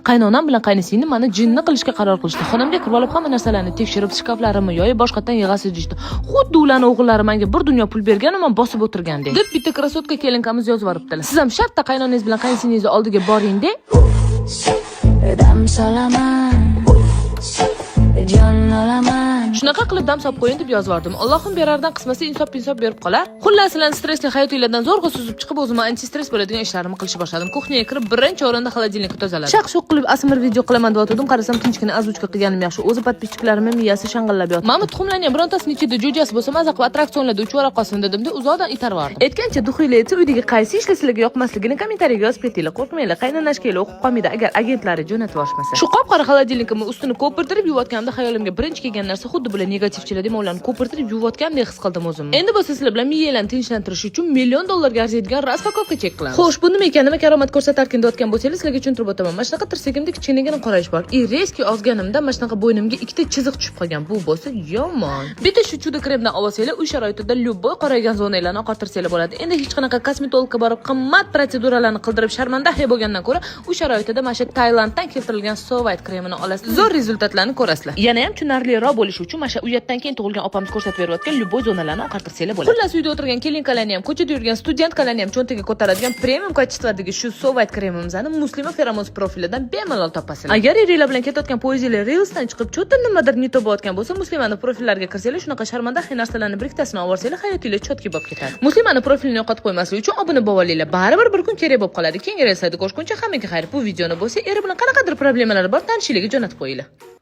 Qaynonam bilan qaynsinglim mani jinni qilishga qaror qilishdi. Xonamga kirib olib, hamma narsalarni tekshirib, shkaflarimni yoyib, boshqatdan yig'asiz deyishdi. Xuddi ularni o'g'illari menga bir dunyo pul bergan, man bosib o'tirgandek, deb bitta красотка kelinkamiz yozib yuboribdilar. Siz ham shartta qaynonangiz bilan qaynsingizni oldiga boring-de. Dam solaman, jon olaman. Shunaqa qilib dam solib qo'ying, deb yozib yubordim. Allohim berardan qismasa, insof insof berib qolar. Xullas, sizlarni stressli hayotinglardan zo'rg'a suzib chiqib, o'zimni antistress bo'ladigan ishlarimni qilishni boshladim. Кухня ga kirib, birinchi o'rinda холодильник ni tozaladim. Shaq shuq qilib ASMR video qilaman deb o'tirdim. Qarasam, tinchgina озвучка qilganim yaxshi. O'zi подписчик larimni miyasi shang'illab yotdi. Mana tuxumlarni ham birontasini ichida jo'jasi bo'lsa, maza qilib attraksionlarda uchib yora qolsin dedimda, uzoqdan itarib yubordim. Aytgancha, духи lar etsa, uydagi qaysi ishlar sizlarga yoqmasligini kommentariyaga yozib ketinglar. Qo'rqmanglar, qaynonashkanglar o'qib qolmaydi, agar agentlari jo'natib yuborishmasa. Shu qop qora холодильник imni ustini ko'pirtirib yuvayotganimda xayolimga birinchi kelgan narsa xuddi bular negativchilar deb, ularni ko'pirtirib yuvayotgandek his qildim o'zimni. Endi bo'lsa sizlar bilan miyanglarni tinchlantirish uchun million dollarga arziydigan распаковка chek qilamiz. Xo'sh, bu nima ekan, nima karomat ko'rsatarkin deyotgan bo'lsangiz, sizlarga tushuntirib o'taman. Mana shunaqa tirsagimda kichkinagina qorayish bor. И резкий ozganimda mana shunaqa bo'ynimga ikkita chiziq tushib qolgan. Bu bo'lsa yomon. Bitta shu чудо kremdan olsanglar, uy sharoitida любой qoraygan zonalarni oqartirsanglar bo'ladi. Endi hech qanaqa kosmetologga borib, qimmat protseduralarni qildirib, sharmanda bo'lgandan ko'ra, uy sharoitida mana shu Tailanddan keltirilgan So White kremini olasiz. Zo'r результат larni ko'rasizlar. Yana ham tushunarliroq bo'lishi uchun mana shu uyatdan keyin tug'ilgan opamiz ko'rsatib berayotgan любой zonalarni oqartirsanglar bo'ladi. Xullas, uyda o'tirgan келинка larni ham, ko'chada yurgan студентка larni ham cho'ntagiga ko'taradigan premium качество dagi shu So White kremimizni Muslima Feromos profilidan bemalol topasizlar. Agar eringlar bilan ketayotgan poyezdinglar relsdan chiqib, чё-то nimadir не то bo'layotgan bo'lsa, Muslimani profillariga kirsanglar, shunaqa sharmanda narsalarni bir ikkitasini olib borsanglar, hayotinglar чёткий bo'lib ketadi. Muslimani profilini yo'qotib qo'ymaslik uchun obuna bo'lib olinglar. Baribir bir kun kerak bo'lib qoladi. Keyingi relslarda ko'rishguncha hammaga xayr. Bu videoni bo'lsa eri bilan qanaqadir problemalar bor tanishligiga jo'natib qo'yinglar.